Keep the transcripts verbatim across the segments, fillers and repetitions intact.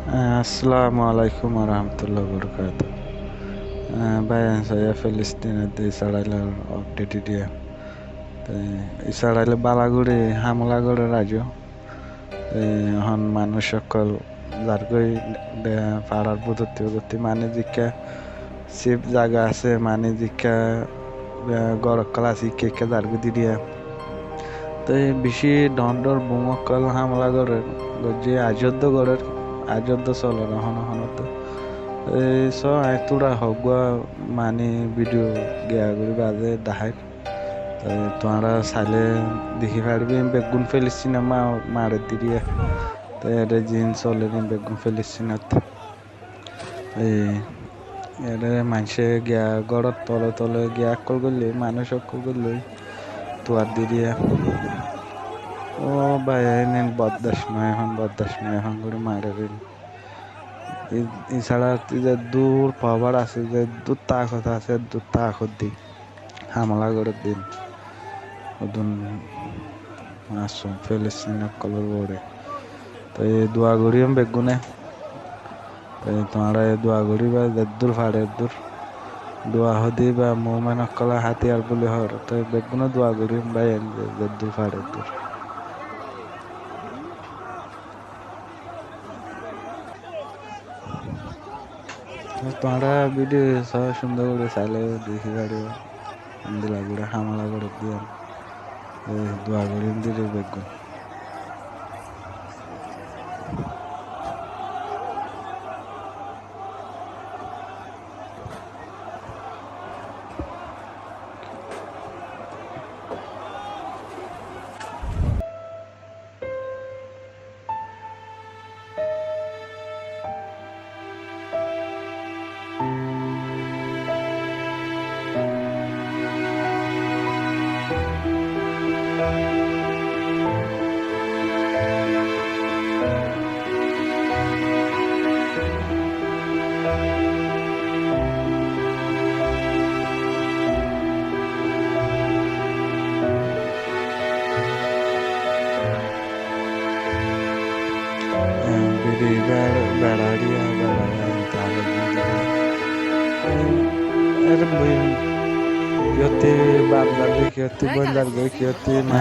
Assalamu alaikum warahmatullahi wabarakatuh. Eh, bái, aññí saiyá Filistinor de Israilor update diya. Te Israile bála gorí hámela gorér aijjó. Te ehón manúic ókkol zargói de farar bútotti bútotti, mani zikká sif zaga asé, mani zikká, eh, gór ókkol asé, ikká ikká zargói diriya. Te bicí dhoóñr dhoóñr bum ókkol hámela gorér, goijjé aijjó dó gorér, aijjó dó solér ehón ehón dó. Te só aññí túra hoggúa mani video giya gorí baade daháir. Te tuáñra sailé dekí faribá, iín beggún Filistinot ma-, marer diriya. Te ere ziín solér iín beggún Filistinot. Ei, ere maincé giya góror tole tole giya ókkol goillói, manúic ókkol goillói tuar diriya. Ó bái, iín, iín bordac no, ehón bordac no, ehón gorí marer iín. I-, Israilot zeddúr power asé, zeddúr takot asé, eddúr takot di hámela gorér de iín. Hodún masum Filistin ókkolor uore. Te dua goríyum beggúne. Te tuáñra dua goríba, zeddúr fare eddúr. Dua hodíba, mumen ókkole hátiyar buli hoór. Te beggúne dua goríyum bái, en ze-, zeddúr fare eddúr. Tuáñra video só, cúndor gorí sailé dekí faribá. Endilla gorí hámela gorér de iín. Ei dua gorí diri beggún.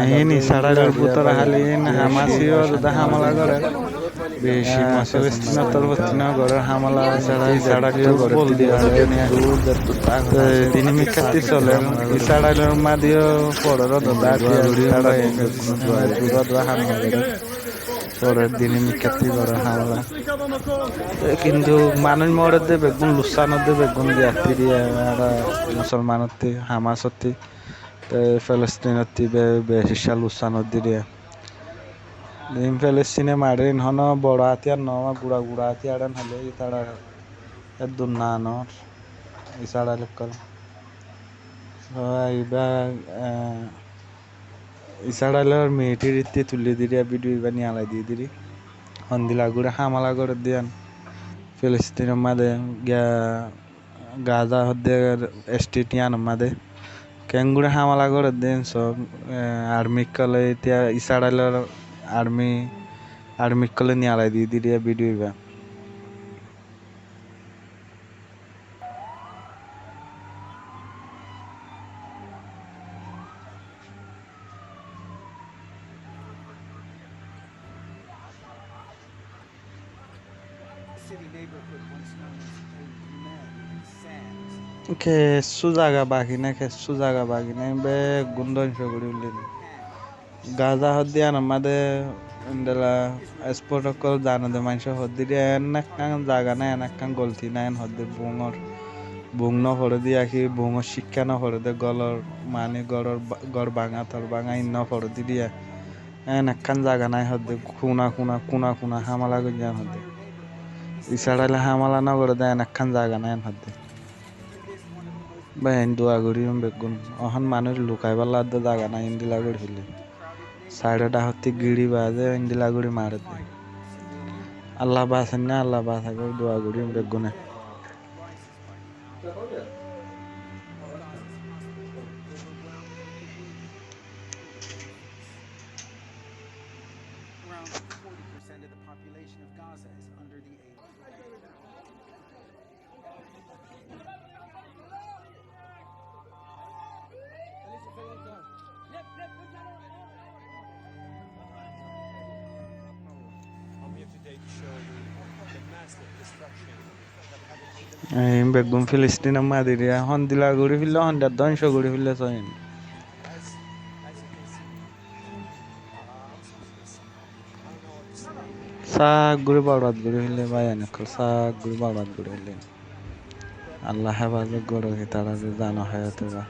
Iín Israilor bútore háli iín Hamas yó zodi hámela gorér. Beci, ah, Filistinor torfóttu no gorér hámela, Israile gorér. Te dini mikkátti solér, Israilor maze yó forer dé, Israile dura dura hámela gorér. Forer dini mikkátti gorér hámela. Te kintu manúic morer dé beggún, luksán ór dé beggún, ziyattí dé, ara Musolmanottí, Hamasottí, te Filistinottí be-, beci luksán ór dé. Iín Filistine marer iín honó boro átiyar no, gura gura átiyar en hoilé ítara eddúr no anor, Israil ókkol. Só ibá, eh, Israilor militarittí tulí diri, video ibá niyalai di diri. Hondilla gori hámela gorér de ián Filistinor maze giya Gaza hoó de state iánor maze. Keéngorí hámela gorér de ián sob, eh, army ókkole, ítara Israilor army, army ókkole niyalai di diri video ibá. Kessú zaga baki nai, kessú zaga baki nai, beggún dóngco gorí félaiye. Gaza hoó de iánor maze endilla spot ókkol zano de maincé hoó de, en ekkán zaga nai, en ekkán golti nai, en hoó de bungor, bung no foré de, yaki bungor cikka no foré de, golor mani goror ba-, gor báñga, tor báñga, in no foré de, en ekkán zaga nai hoó de, kuna kuna, kuna kuna hámela goijjé en hoó de. Israile hámela no goré de, en ekkán zaga nai en hoó de. Bái, en dua gorí beggún. Ehón manúic lukaibálla de zaga nai, endilla gorí félaiye. Saidot dhákottí gíri baade endilla gorí marer de. Allah basainná, Allah basaibo, dua gorí beggúne. Around forty percent of the population of Gaza is under the age Ei beggún Filistinor madí re, hondilla gorí félaiyé, hondilla dóngco gorí félaiyé sóiyin. Saf gorí borbad gorí félaiyé bái, enekká saf gorí borbad gorí félaiyé. Allah hefazot gorouk, tará ze zano hayate ba.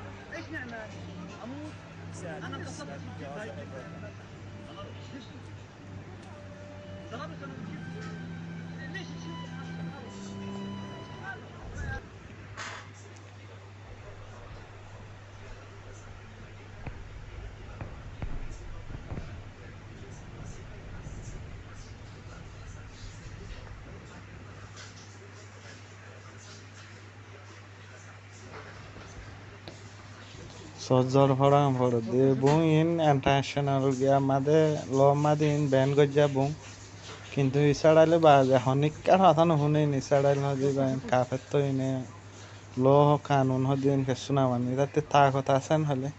Sózor fora fora de bung in international giya made, lo made in ban goijja bung. Kintu Israile baade honikka hotá no fúne in, Israil hode ba in kafer to ine lo kanun hode in kessú no mane, tate takot ase en hole.